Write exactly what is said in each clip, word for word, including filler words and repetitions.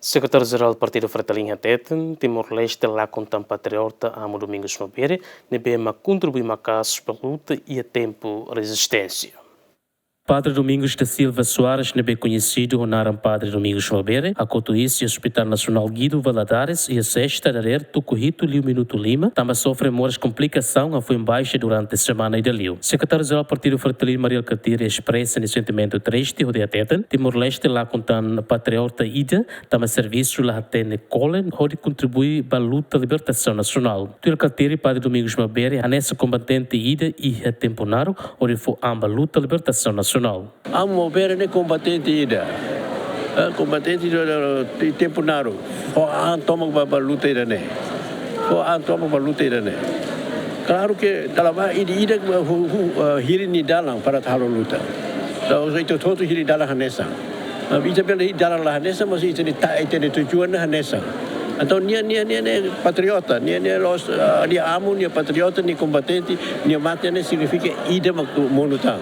Sekretáriu-Jerál Partidu Fretilin hateten, Timor-Leste lakon tan patriota Amu Domingos Mabere, ne'ebé mak kontribui maka'as ba luta iha tempu rezisténsia. Padre Domingos da Silva Soares, ne'ebé koñesidu ho naran Padre Domingos Mabere, hakotu iis iha Hospital Nasionál Guido Valadares, iha Sesta dadeer tuku hitu liu minutu lima, tanba sofre moras komplikasaun hafoin baixa durante semana ida liu. Sekretáriu-Jerál Partidu Fretilin Mari Alkatiri espresa nia sentimentu triste hodi hateten, Timor-Leste lakon tan patriota ida, tanba servisu la hatene kolen hodi kontribui ba luta libertasaun nasionál. Tuir Alkatiri, Padre Domingos Mabere hanesan kombatente ida iha tempu naruk hodi fó an ba luta libertasaun nasionál. Amu Mabere ne'e kombatente ida. Eh, kombatente ida, ida, iha tempu naruk. Fó an tomak ba, ba luta ida-ne'e. Fó an tomak ba luta ida-ne'e. Klaru ke dala barak ida-idak ba hu-, hu-, eh, hili nia dalan para atu halo luta. Entaun, ita hotu hili dalan hanesan. Ah, ita bele hili dalan la hanesan, mas ita-nia ta-, ita-nia tujuan hanesan. Entaun, nia, nia, nia, nia patriota, nia, nia la'ós, ah, nia amu, nia patriota, nia kombatente, nia mate ne'e signifika ida mak monu tan.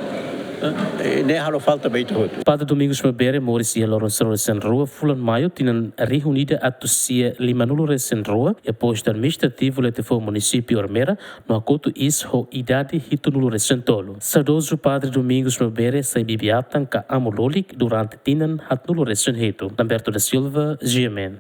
Eh, ne'e halo falta ba ita hotu. Padre Domingos Mabere moris iha loron sanulu-resin-rua fulan Maiu tinan rihun ida atus sia limanulu-resin-rua, iha postu administrativu Letefo, munisípiu Ermera, no hakotu iis ho idade hitunulu-resin-tolu. Saudozu Padre Domingos Mabere sai bibi-atan ka amu lolik durante tinan haatnulu-resin-hitu. Lamberto da Silva, G M N.